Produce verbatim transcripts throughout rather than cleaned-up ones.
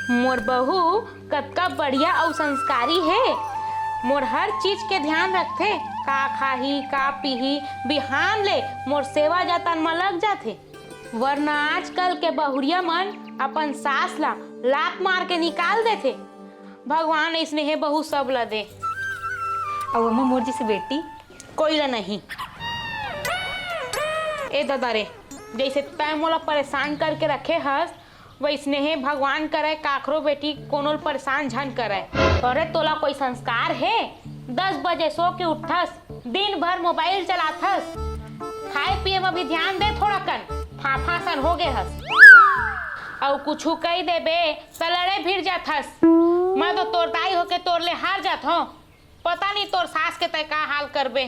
मोर बहू कतका बढ़िया अउ संस्कारी हे। मोर हर चीज के ध्यान रखथे, का खाही, का पीही, बिहान ले मोर सेवा जतन म लग जाथे। वरना आजकल के बहुरिया मन अपन सास ला लात मार के निकाल देथे। भगवान अइसने हे बहू सब ला दे। अउ अम्मा मोर जइसे बेटी कोई ला नहीं। ए ददा रे, जइसे तैं मोला परेशान करके रखे हस, वइसने हे भगवान करय काखरो बेटी कोनो ल परेशान झन करय। अरे तोला कोई संस्कार हे? दस बजे सो के उठथस, दिन भर मोबाइल चलाथस, खाए पिए म भी ध्यान दे थोड़ा कन, फाफा सन हो गे हस। अउ कुछु कहि देबे त लड़े भिड़ जाथस। मैं तो तोर दाई होके तोर ले हार जात हौं। पता नहीं तोर सास के तय का हाल करबे।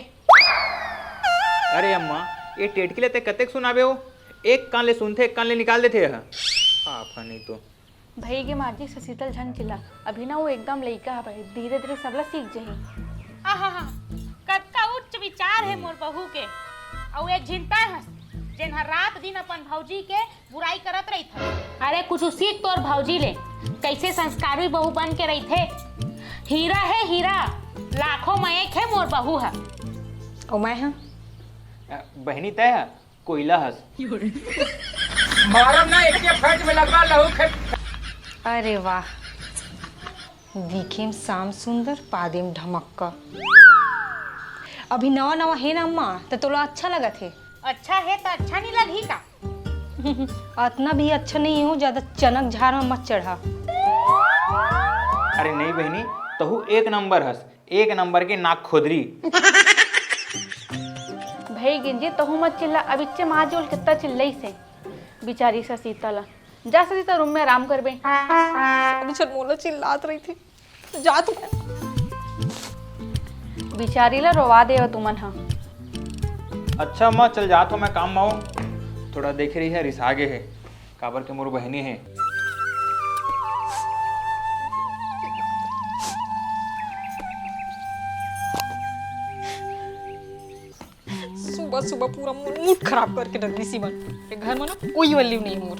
अरे अम्मा, ये टेटकी ले तय कतेक सुनाबे हो? एक कान ले सुनथे, एक कान ले निकाल देथे यह। आफा नहीं तो। भई गे माँ जी, ससीतल झन चिल्ला। अभी ना वो एकदम लइका हवय, धीरे-धीरे सबला सीख जही। आहा, कतका उच्च विचार हे मोर बहू के। अउ एक झिन तय हस, जेन ह रात दिन अपन भौजी के बुराई करत रहिथे। अरे कुछु सीख तोर भौजी ले, कइसे संस्कारी बहू बन के रहिथे। हीरा हे हीरा, लाखों म एक हे मोर बहू ह। अउ मैं ह? अ, बहिनी तय ह, कोइला हस। मारब ना, एके फट में लगवा लहू खे- अरे वाह, दिखे म श्याम सुंदर, पादे म ढमक्का। अभी नवा नवा हे ना अम्मा, त तोला अच्छा लगत हे। अच्छा हे त अच्छा नहीं लगही का? अतना भी अच्छा नहीं हो, ज्यादा चनक झार में मत चढ़ा। अरे नहीं बहिनी, तहू एक नंबर हस, एक नंबर के नाक खोदरी। भई गे जी, तहू मत चिल्ला। अब इच्चे माँ जी ओला कितना चिल्लइस हे, बिचारी ससीता ला। जा ससीता, रूम में आराम करबे। सब झन मोला चिल्लात रहिथे। जा तू। बिचारी ला रोवा देव तुमन ह। अच्छा माँ, चल जात हो मैं काम म हो। थोड़ा देखे रही है, रिसा गे हे, काबर के मोर बहिनी हे। सुबह सुबह पूरा मूड खराब करके रख दी सीमन। ये घर में ना कोई value नहीं मोर।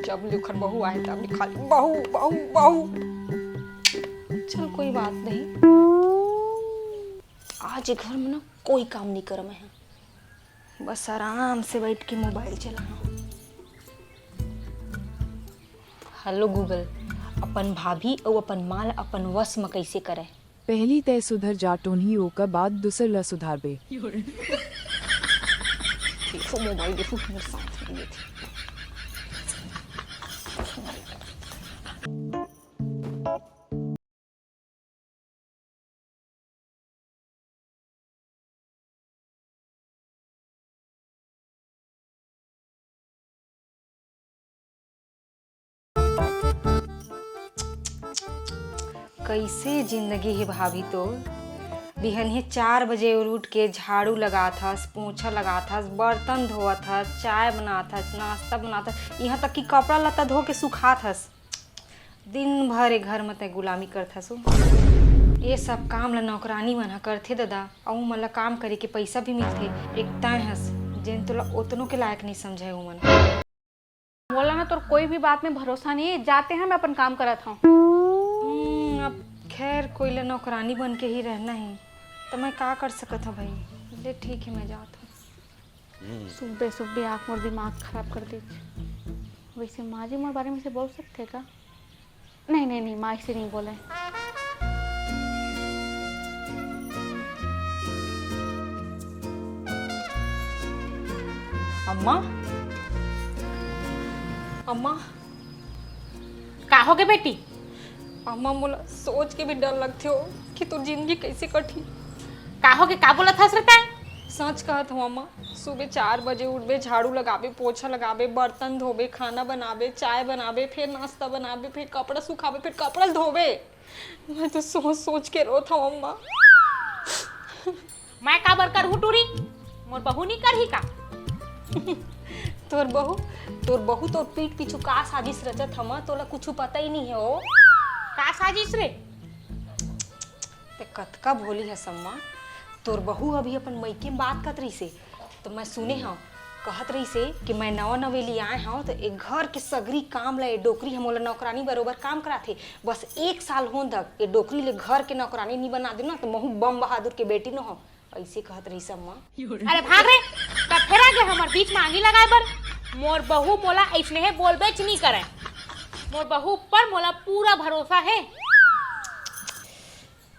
जब ले ओखर बहू आए, तब ले खाली बहू, बहू, बहू। चल, कोई बात नहीं, आज ये घर में ना कोई काम नहीं करम मैं ह। बस आराम से बैठ के मोबाइल चलाना। हेलो गूगल, अपन भाभी अउ अपन माँ ल अपन वश म कइसे करय? पहली तय सुधर जा टोनही, ओकर बाद दूसर ल सुधारबे। देखो मोबाइल, देखो मेरे साथ में ये थी। कइसे जिंदगी हे भाभी तोर। बिहनिया चार बजे उठ के झाड़ू लगात हस, पोछा लगात हस, बर्तन धोवत हस, चाय बनात हस, नाश्ता बनात हस, इहाँ तक कि कपड़ा लत्ता धो के सुखात हस। दिन भर ए घर म तैं गुलामी करथस ओ। ये सब काम ल नौकरानी मन ह करथे ददा, अउ ओमन ल काम करे के पइसा भी मिलथे। एक तैं हस, जेन तोला ओतनो के लायक नइ समझय ओमन। मोला ना तोर कोई भी बात में भरोसा नहीं हे, जाते हैं, मैं अपन काम करत हौं। हम्म, अब खैर कोई ल नौकरानी बन के ही रहना हे, त मैं का कर सकत हौं भाई। ले ठीक हे, मैं जात हौं। सुबह सुबह आँख मोर दिमाग खराब कर दीस। वैसे माँ जी मोर बारे में से बोल सकथे का? नहीं, नहीं, नहीं, माँ से नहीं बोले। अम्मा, अम्मा। का होगे बेटी? अम्मा, मोला सोच के भी डर लगथे हो कि तोर जिंदगी कैसे कटही। का होगे, का बोलत हस रे तैं? सच कहत हूँ अम्मा, सुबह चार बजे उठबे, झाड़ू लगाबे, पोछा लगाबे, बर्तन धोबे, खाना बनाबे, चाय बनाबे, फिर नाश्ता बनाबे, फिर कपड़ा सुखाबे, फिर कपड़ा धोबे। मैं तो सोच सोच के रोत हूँ अम्मा। मैं काबर करहूँ टूरी? मोर बहू नी करही का? तोर बहू, तोर बहू तोर पीठ पीछू का साजिश रचत हमा, तोला कुछु पता ही नहीं है ओ। का साजिश रे? ते कतका भोली हस अम्मा। तोर बहू अभी अपन मइके में बात करत रहिसे, तो मैं सुने हव, कहत रहिसे कि मैं नवा नवेली आए हंव, त ए घर के सगरी काम ल ए डोकरी ह मोला नौकरानी बरोबर काम कराथे। बस एक साल होन तक ए डोकरी ले घर के नौकरानी नी बना देव ना, त महू बम बहादुर के बेटी नो हंव, अइसे कहत रहिस अम्मा। अरे भाग रे, कब फेर आ गे हमर बीच म आगी लगाए बर? मोर बहू मोला अइसने बोलबेच नी करय। मोर बहू ऊपर मोला पूरा भरोसा हे।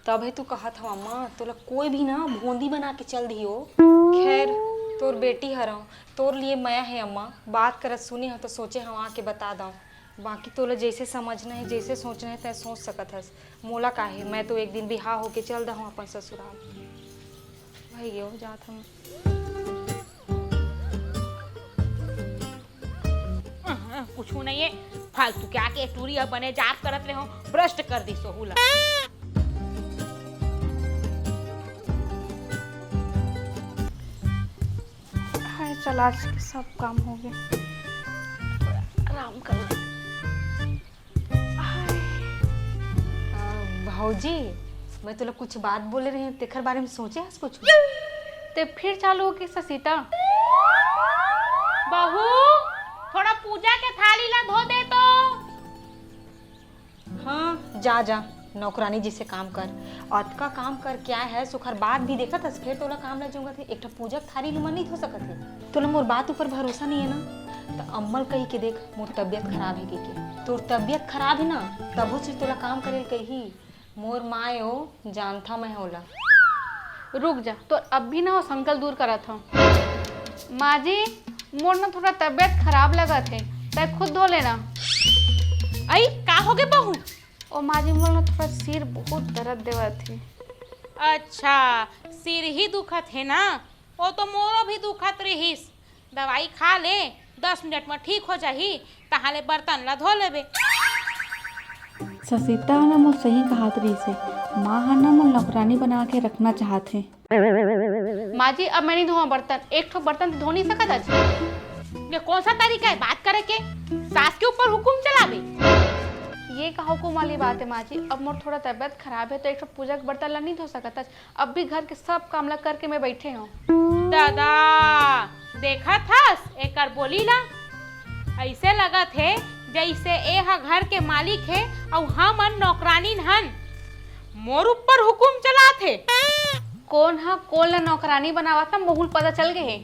तभे तो कहत हंव अम्मा, तोला कोई भी ना भोंदी बना के चल दिही ओ। खैर, तोर बेटी हरंव, तोर लिए मया हे अम्मा। बात करत सुने हंव त सोचे हंव आके बता दंव। बाकी तोला जइसे समझना हे, जइसे सोचना हे, तैं सोच सकत हस। मोला का हे, मैं तो एक दिन बिहाव होके चल दहूं अपन ससुराल। भई ओ, जात हंव। अहं, कुछु नइ हे। फालतू के आके टूरी ह बने जाप करत रेहेंव, भ्रष्ट कर दिस ओहू ला। हाय, चल, आज के सब काम हो गे। आराम कर। हाय। अ, भौजी, मैं तोला कुछ बात बोले रहेंव, तेखर बारे म सोचे हस कुछ? तैं फिर चालू हो गे ससीता? बहू, थोड़ा पूजा के थाली ला धो दे तो। हाँ, जा, जा, नौकरानी जइसे काम कर। अतका काम करके आए हस, ओखर बाद भी देखत हस, फेर तोला काम ला जोंगत हे। एक ठो पूजा के थाली ल मन नइ धो सकत हे। तोला मोर बात ऊपर भरोसा नइ हे ना, त अम्मा ल कहि के देख, मोर तबियत खराब हे कहिके। तोर तबियत खराब हे ना, तभो से तोला काम करे ल कही। मोर माँ ए ओ, जानथंव मैं ओला। रुक जा, तोर अभी ना ओ संकल दूर करत हंव। माँ जी, मोर ना थोड़ा तबियत खराब लगत हे, तैं खुद धो लेना। अई, का हो गे बहू? ओ माँ जी, मोर ना थोड़ा सिर बहुत दर्द देवत हे। अच्छा, सिर ही दुखत हे ना? ओ तो मोरो भी दुखत रिहिस। दवाई खा ले, दस मिनट म ठीक हो जाही, तहाँ ले बर्तन ला धो लेबे। ससीता ह ना मोर सही कहत रिहिस हे, माँ ह ना मोर नौकरानी बना के रखना चाहत हे। माँ जी, अब मैं नइ धोवंव बर्तन, एक ठो बर्तन तो धो नइ सकत हस। ये कौन सा तरीका हे बात करे के? सास के ऊपर हुकुम चलाबे। ये का हुकुम वाली बात हे माँ जी? अब मोर थोड़ा तबियत खराब हे तो एक ठो पूजा के बर्तन ला नइ धो सकत हस। अब भी घर के सब काम ला करके मैं बइठे हंव। दादा, देखत हस एकर बोली ला? अइसे लगत हे जइसे ए ह घर के मालिक हे अउ हमन नौकरानिन हन। मोर ऊपर हुकुम चलात हे। कोन ह कोन ला नौकरानी बनावत हे, महू ल पता चल गे हे।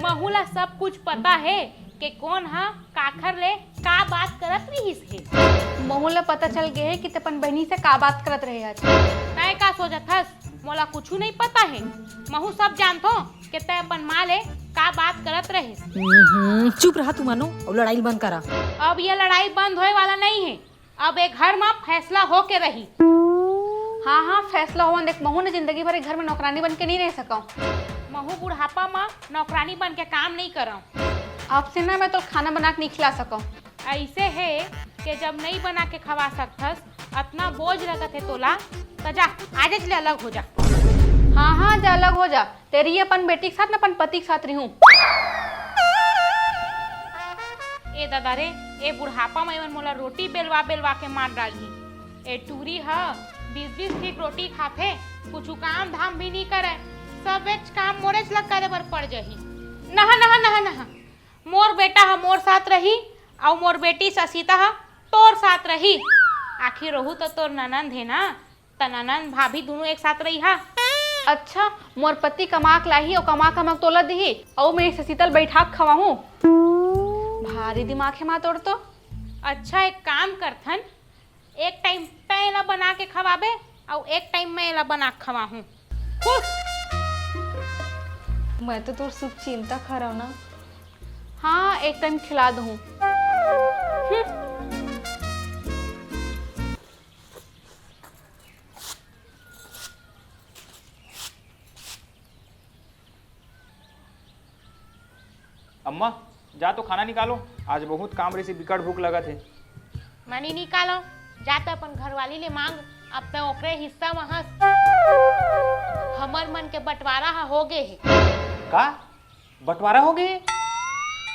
महू ला सब कुछ पता हे के कोन ह काखर ले का बात करत रिहिस हे। महू ला पता चल गे हे कि तैं अपन बहिनी से का बात करत रहे हस। तैं का सोचत हस, मोला कुछु नइ पता हे। महू सब जानथंव के तैं अपन माँ ले का बात करत रहिस। हम्म, चुप रहा तुमनो, अउ लड़ाई बंद करा। अब ये लड़ाई बंद होए वाला नइ हे। अब ए घर म फैसला होके रही। हाँ, हाँ, फैसला होवन दे। महू ना जिंदगी भर ए घर म नौकरानी बन के नइ रह सकंव। महू बुढ़ापा म नौकरानी बन के काम नइ करंव। अब से ना मैं तोला खाना बना के नइ खिला सकंव। अइसे हे के जब नइ बना के खवा सकथस, अतना बोझ लगत हे तोला, त जा, आजेच ले अलग हो जा। हाँ, हाँ, जा अलग हो जा। तैं रही अपन बेटी के साथ ना अपन पति के साथ रही। ए दादा रे, ए बुढ़ापा म एमन मोला रोटी बेलवा बेलवा के मार डालही। ए टूरी ह बीस बीस ठीक रोटी खाथे, कुछु काम धाम भी नइ करय, सबेच काम मोरेच ला करे बर पड़ जाही। नहा, नहा, नहा, नहा। मोर बेटा ह मोर साथ रही, अउ मोर बेटी ससीता ह तोर साथ रही। आखिर ओहू तो तोर ननंद हे ना, त ननंद भाभी दुनों एक साथ रही हा। अच्छा, मोर पति कमा के लाही अउ कमा के हमक तोला दिही, अउ मैं ससीता ल बइठा के खवाहूँ? भारी दिमाग हे माँ तोर तो। अच्छा, एक काम करथन, एक टाइम तैं एला बना के खवाबे, अउ एक टाइम मैं एला बना के खवाहूँ। खुश? मैं तो तोर शुभ चिंतक हरव ना। हाँ, एक टाइम खिला दूँ। हम्म। अम्मा, जा तो खाना निकालो, आज बहुत काम रहिसे, बिकट भूख लगत हे। मैं नइ निकालों, जा तो अपन घरवाली ले मांग, अब तो ओकरे हिस्सा म हस। हमर मन के बंटवारा ह हो गे हे। का? बंटवारा हो गे?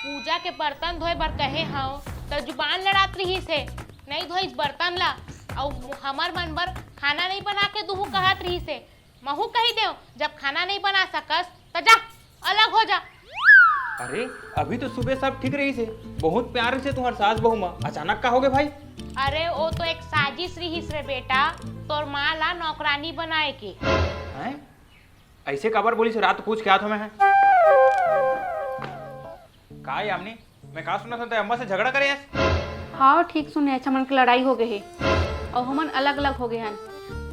पूजा के बर्तन धोए बर कहे हंव, त जुबान लड़ात रिहिस हे, नइ धोइस बर्तन ला, अउ हमर मन बर खाना नइ बना के दूहू कहत रिहिस हे। महू कहि देव, जब खाना नइ बना सकस, त जा, अलग हो जा। अरे, अभी तो सुबह सब ठीक रहिस हे, बहुत प्यार से तुम्हार सास बहू मा, अचानक का होगे भाई? अरे, वो तो एक साजिश रहिस रे बेटा, तोर माँ ला नौकरानी बनाए के। हैं? ऐसे काबर बोलिस? रात पूछ के आत हों मैं। का यामिनी, मैं का सुनत हों, तैं अम्मा से झगड़ा करे हस? हाँ, ठीक सुने हस, हमन के लड़ाई होगे हे, अउ हमन अलग-अलग होगे हन।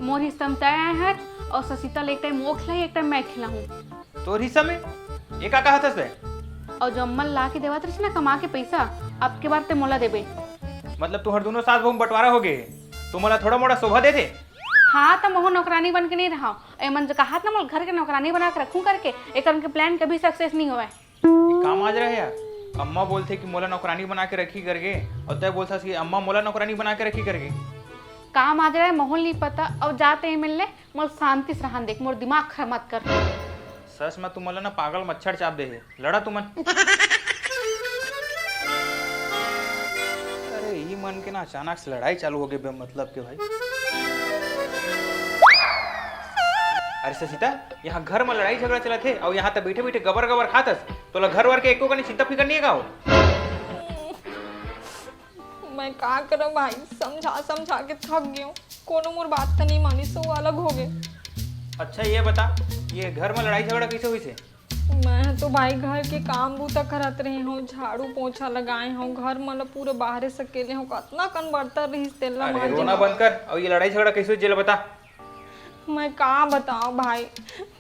मोर हिस्सा में तैं आए हस, अउ ससिता ल एक टाइम वो खिलाही, एक टाइम मैं खिलाहूँ। तोर हिस्सा में? ये का कहत हस तैं? अउ जो अम्मा ला के देवत रहिस ना कमा के पइसा, अब के बार तैं मोला देबे। मतलब तुंहर दूनों सास बहू में बंटवारा होगे हे, त मोला थोड़ा मोड़ा शोभा देथे? हाँ, त महूँ नौकरानी बन के नइ रहंव। एमन जो कहत ना मोला घर के नौकरानी बना के रखहूँ करके, एकर मन के plan कभी success नइ होवय। ये का माजरा हे यार? अम्मा बोलथे कि मोला नौकरानी बना के रखही करके, अउ तैं बोलथस कि अम्मा मोला नौकरानी बना के रखही करके। का माजरा हे, महूँ ल नइ पता। अउ जा तैं मिल ले, मोला शांति से रहन दे, मोर दिमाग खराब मत कर। सच में तुमन ला ना पागल मच्छर चाब दे हे। लड़ा तुमन। अरे, ई मन के ना अचानक से लड़ाई चालू होगे बेमतलब के भाई। अरे ससिता, यहाँ घर में लड़ाई झगड़ा चलत हे अउ यहाँ तैं बइठे बइठे गबर गबर खात हस। तोला घर वर के एको कनी चिंता फिकर नइ हे का हो? मैं का करंव भाई, समझा समझा के थक गेंव, कोनो मोर बात त नइ मानिस, वो अलग होगे। अच्छा ये बता, ये घर में लड़ाई झगड़ा कइसे होइस हे? मैं तो भाई घर के काम बूता करत रहे हंव, झाड़ू पोछा लगाए हंव, घर मन ल पूरा बाहरे सकेले हंव, कतना कन बर्तन रहिस तेला अरे मांजे रोना हंव। बंद कर, अउ ये लड़ाई झगड़ा कइसे होइस जेला बता। मैं का बतांव भाई,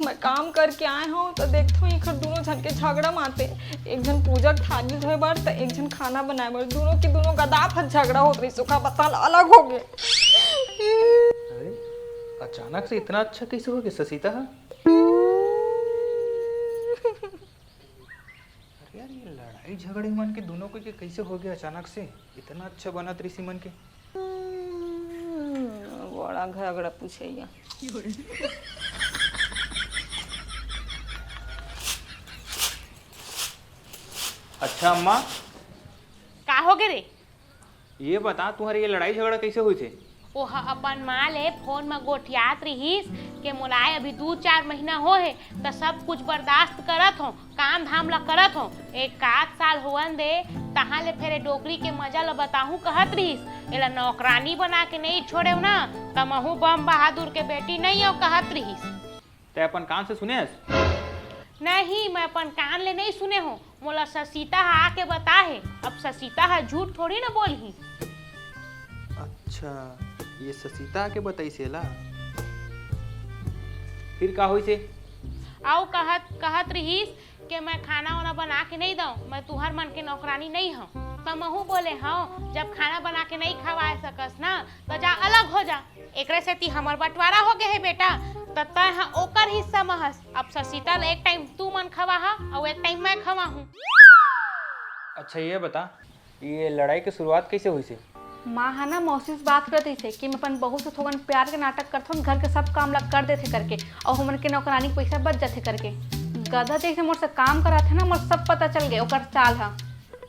मैं काम करके आए हंव त देखथंव एखर दूनों झन के झगड़ा माते, एक झन पूजा के थाली धोए बर त एक झन खाना बनाए बर, दूनों के दूनों गदा फत झगड़ा होत रहिस, ओखर बाद त अलग होगे। अरे, अचानक से इतना अच्छा कइसे होगे ससिता ह? अरे यार, ये लड़ाई झगड़े मन के दूनों कोई के कइसे होगे अचानक से? इतना अच्छा बनत रहिस मन के। हम्म, बड़ा झगड़ा पूछइया। अच्छा अम्मा। का होगे रे? ये बता, तुंहर ये लड़ाई झगड़ा कइसे होइस हे? ओह अपन माँ ले फोन म गोठियात रिहिस के मोला आए अभी दू चार महीना हो हे, त सब कुछ बर्दाश्त करत हों, काम धाम ला करत हों। एक आध साल होवन दे, तहाँ ले फेर ए डोकरी के मजा ला बताहूँ कहत रिहिस। एला नौकरानी बना के नइ छोड़ेव ना, त महूँ बम बहादुर के बेटी नइ अव कहत रिहिस। तैं अपन कान से सुने हस? नहीं, मैं अपन कान ले नइ सुने हों, मोला ससिता ह आके बताए हे। अब ससिता ह झूठ थोड़ी ना बोलही। अच्छा, ये ससिता आके बताइस एला? फिर का होइस हे? अउ कहत, कहत रिहिस के मैं खाना वाना बना के नइ दंव, मैं तुंहर मन के नौकरानी नइ हंव। त महूँ बोले हंव, जब खाना बना के नइ खवाए सकस ना, त जा अलग हो जा। एकरे सेती हमर बंटवारा होगे हे बेटा, त तैं ह ओकर हिस्सा म हस। अब ससिता ल एक टाइम तुमन खवाहा अउ एक टाइम मैं खवाहूँ। अच्छा ये बता, ये लड़ाई के शुरुआत कइसे होइस हे? माँ ह ना मौसी से बात करत रहिस हे कि मैं अपन बहू से थोकन प्यार के नाटक करथंव, घर के सब काम ला कर देथे करके, अउ हमन के नौकरानी के पइसा बच जाथे करके। गधा जइसे मोर से काम कराथे ना, मोर सब पता चल गे ओकर चाल ह।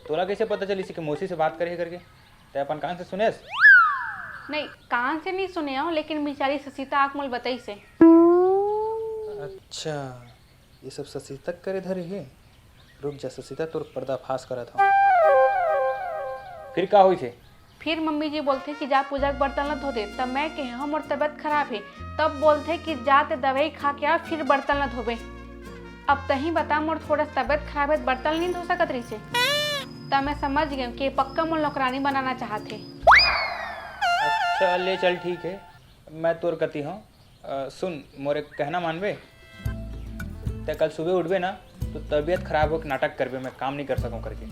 तोला कइसे पता चलिस हे कि मौसी से बात करे हे करके? तैं अपन कान से सुनेस? नहीं, कान से नइ सुने हंव, लेकिन बिचारी ससिता आके मोला बताइस हे। अच्छा, ये सब ससिता करे धरे हे। रुक जा ससिता, तोर पर्दाफाश करत हंव। फिर का होइस हे? फिर मम्मी जी बोलथे कि जा पूजा के बर्तन ला धो दे, तब मैं कहे हंव मोर तबीयत खराब हे, तब बोलथे कि जा तैं दवाई खा के आ, फिर बर्तन ला धोबे। अब तहीं बता, मोर थोड़ा सा तबीयत खराब हे, बर्तन नइ धो सकत रहिस हे। त मैं समझ गेंव कि ये पक्का मोला नौकरानी बनाना चाहत हे। अच्छा, ले चल, ठीक हे, मैं तोर कती हंव। अ, सुन, मोर एक कहना मानबे? तैं कल सुबह उठबे ना, त तबीयत खराब होके नाटक करबे, मैं काम नइ कर सकंव करके।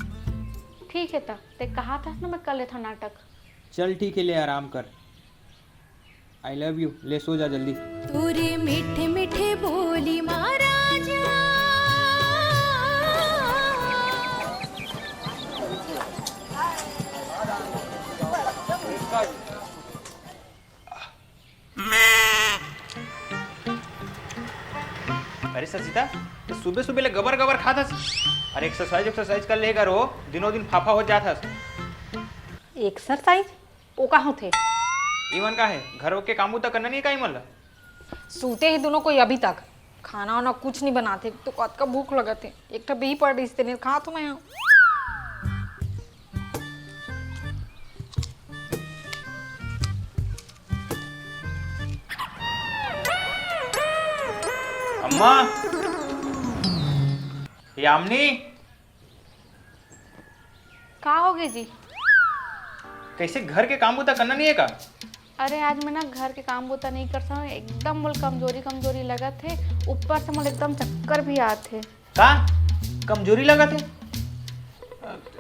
ठीक हे, त तैं कहत हस ना, मैं कर लेथंव नाटक। चल ठीक हे, ले आराम कर। I love you, ले सो जा जल्दी। तोरे मीठे मीठे बोली मा राजा। अरे ससिता, तैं सुबह सुबह ले गबर गबर खात हस। अरे exercise, exercise कर ले कर, दिनों दिन फाफा हो जात हस। Exercise? वो का होथे? इमन का हे? घर के काम बूता करना नइ हे का इमन ला? सूते हे दूनों कोई अभी तक। खाना वाना कुछ नहीं बनाते, तो कतका भूख लगत हे। एक ठा बेही पड़ रही, तेने खा तो मैं। अम्मा, यामिनी, का हो गे जी? कैसे घर के काम बुता करना नहीं है का? अरे, आज मैं ना घर के काम बुता नहीं कर सकूँ, एकदम मोल कमजोरी कमजोरी लगत हे। ऊपर से मोल एकदम चक्कर भी आत हे। का कमजोरी लगत हे?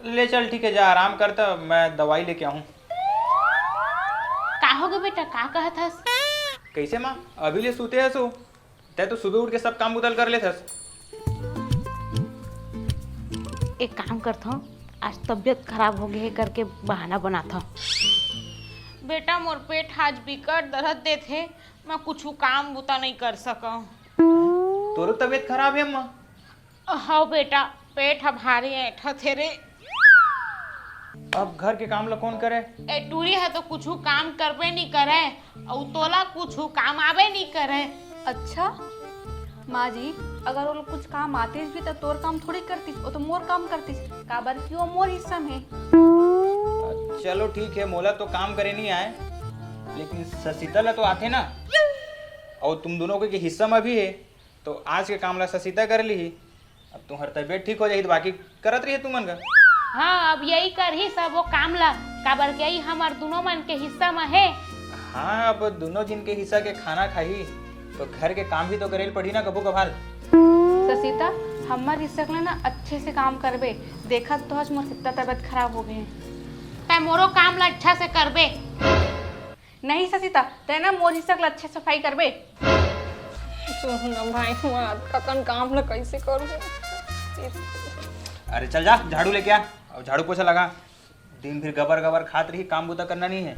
ले चल, ठीक है, जा आराम कर, त मैं दवाई लेके आऊँ। का हो गे बेटा, का कहत हस? कैसे माँ, अभी ले सुते हस? तै तो सुबह उठ के सब काम बुता ल कर लेथस। एक काम करथौं, आज तबीयत खराब हो गे हे करके बहाना बनाथौं। बेटा, मोर पेट आज बिकट दरद देथे, मैं कुछु काम बुता नइ कर सकौं। तोरो तबीयत खराब हे अम्मा? हव बेटा, पेट ह भारी ऐंठत हे रे। अब घर के काम ल कोन करे? ए टूरी ह तो कुछु काम करबे नी करे, अउ तोला कुछु काम आबे नी करे। अच्छा माँ जी, अगर ओला कुछ काम आतिस भी त तोर काम थोड़ी करतिस, वो तो मोर काम करतिस, काबर कि वो मोर हिस्सा में हे। चलो ठीक है, मोला तो काम करे नहीं आए, लेकिन ससिता ला तो आथे ना, और तुम दोनों के हिस्सा में भी है, तो आज के काम ला ससिता कर ली। अब तुम्हार तबीयत ठीक हो जाही तो बाकी करत रहिए तुमन का। हाँ, अब यही करही सब वो काम ला, काबर के यही हमार दोनों मन के हिस्सा में है। हाँ, अब दोनों जिन के हिस्सा के खाना खाही तो घर के काम भी तो करे ल पड़ी ना कभू कभार। ससिता, हमर हिस्सा के ना अच्छे से काम करबे, देखत तो हस मोर कितना तबीयत खराब हो गए। तै मोरो काम ला अच्छा से करबे। नहीं ससिता, तै ना मोर हिस्सा के अच्छे सफाई करबे। सुन ना भाई, मैं अतका कन काम ला कैसे करूँ? अरे चल जा, झाड़ू लेके आ और झाड़ू पोछा लगा। दिन भर गबर गबर खात रही, काम बुता करना नहीं है।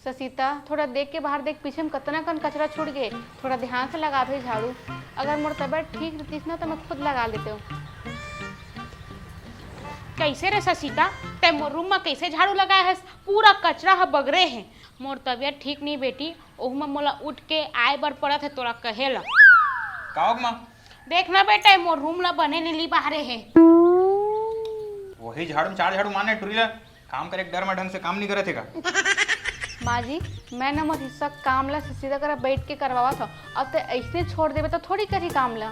ससिता, थोड़ा देख के बाहर देख, पीछे में कतना कन कचरा छूट गए, थोड़ा ध्यान से लगा भाई झाड़ू। अगर मोर तबीयत ठीक रहतीस ना तो मैं खुद लगा लेते हूँ। कैसे रे ससिता, तै मोर रूम में कैसे झाड़ू लगाए हस? पूरा कचरा ह बगरे है। मोर तबीयत ठीक नहीं बेटी, ओहू में मोला उठ के आए बर पड़त है तोला कहे ला। का हो गे माँ? देख ना बेटा, मोर रूम ला बने नीली बाहरे है। वही झाड़ू में चार झाड़ू मारने टुरी ला। काम करे के डर में ढंग से काम नहीं करत हे का? माँ जी, मैं ना मोर हिस्सा काम ला ससिता करा बैठ के करवावत हव। अब ते ऐसने छोड़ देबे तो थोड़ी करी काम ला।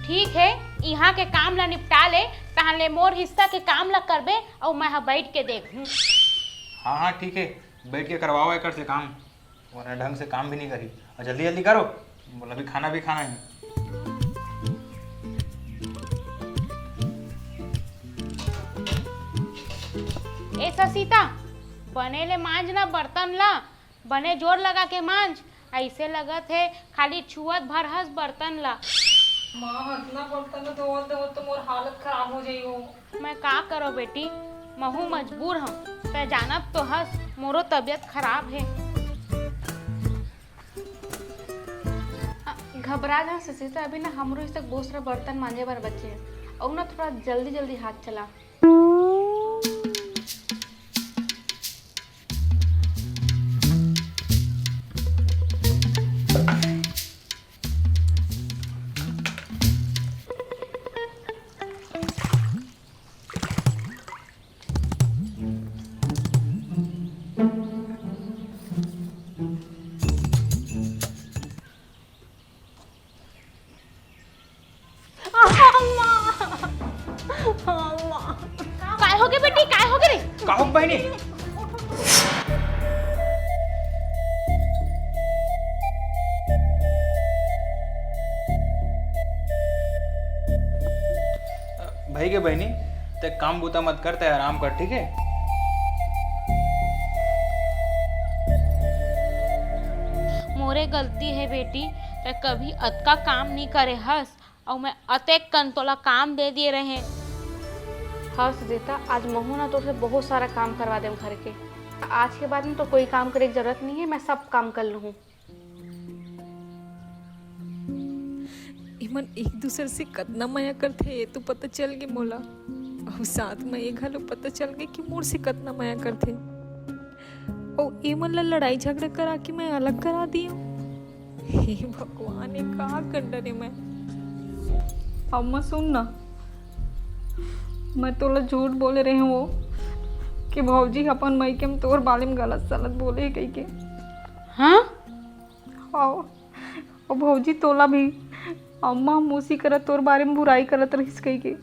ठीक है, यहाँ के काम ला निपटा ले, तहाँ ले मोर हिस्सा के काम ला करबे, अउ मैं ह बैठ के देखहूँ। हाँ हाँ ठीक है, बैठ के करवाओ एकर से काम। वरना ढंग से काम भी नहीं करी। और जल्दी जल्दी करो, बोला भी खाना भी खाना है। ए ससिता, बने ले मांज ना बर्तन ला, बने जोर लगा के मांज। ऐसे लगत है खाली छुअत भर हस बर्तन ला। माँ, हतना बर्तन ला धोवत धोवत तो मोर हालत खराब हो जाई हो। मैं का करो बेटी, महू मजबूर हूँ। तै जानत तो हस, मोरो तबीयत खराब है। अ, घबरा जा ससिता, अभी ना हमरो इस तक बहुत सारा बर्तन मांजे बर बचे हैं। और ना थोड़ा जल्दी जल्दी हाथ चला। का हो बहिनी? भई गे बहिनी, तैं काम बूता मत कर, तैं आराम कर, ठीक हे? मोरे गलती हे बेटी, तैं कभी अतका काम नइ करे हस। अउ मैं अतेक कन तोला काम दे दिए रहें। हव सुजीता, आज महूं ना तोर से बहुत सारा काम करवा देंव घर के। आज के बाद में तो कोई काम करे के जरूरत नइ हे, मैं सब काम कर लूहूं। एमन एक दूसर से कतना मया करथे, ये तो पता चल गे मोला। अउ साथ में ये घलो पता चल गे कि मोर से कतना मया करथे। अउ एमन ला लड़ाई झगड़ा करा के मैं अलग करा दियेंव। हे भगवान, ये का कर डरें मैं। अम्मा सुन ना, मैं तोला झूठ बोले रहेंव कि भौजी अपन मइके में तोर बारे में गलत सलत बोले हे कहिके। हाँ? हाँ, अउ भौजी तोला भी अम्मा मौसी करा तोर बारे में बुराई करत रहिस कहिके।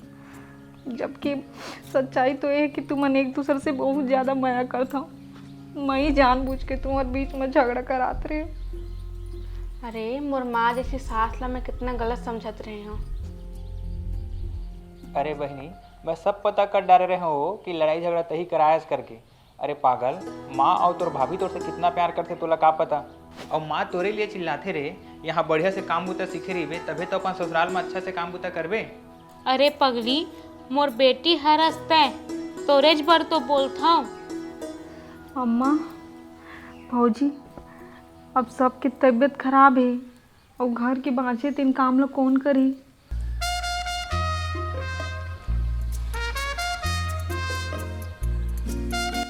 जबकि सच्चाई तो ये हे कि तुमन एक दूसर से बहुत ज्यादा मया करथव। मैं ही जानबूझ के तुम्हर बीच में झगड़ा करात रहेंव। अरे, मोर माँ जैसी सास ला मैं कितना गलत समझत रहेंव। अरे बहिनी, मैं सब पता कर डारे रहेंव कि लड़ाई झगड़ा तही करायस करके। अरे पागल, माँ अउ तोर भाभी तोर से कितना प्यार करथे, तोला का पता? अउ माँ तोरे लिए चिल्लाथे रे, यहाँ बढ़िया से काम बूता सीखे रहिबे, तभे तो अपन ससुराल में अच्छा से काम बूता करबे। अरे पगली, मोर बेटी हरस तैं, तोरेच बर तो बोलथंव। अम्मा, भौजी, अब सबके तबीयत खराब हे, अउ घर के बांचे तेन काम ल कोन करही?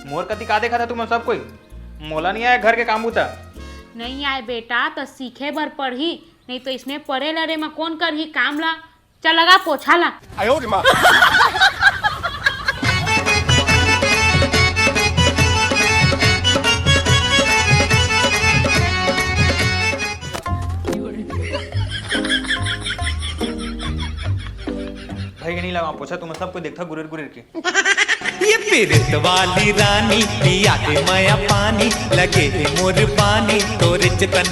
मोर कति का देखत हा तुमन सब कोई? मोला नइ आय घर के काम बूता। नइ आय बेटा, त सीखे बर पड़ही, नइ तो इसने परे लरे म कोन करही काम ला? चल लगा पोछा ला। भाई के नहीं लगा पोछा, तुम सब कोई देखता गुरेर गुरेर के। ये पीरत वाली रानी पिया दे मया पानी, लगे हे मोर पानी तोरे च तन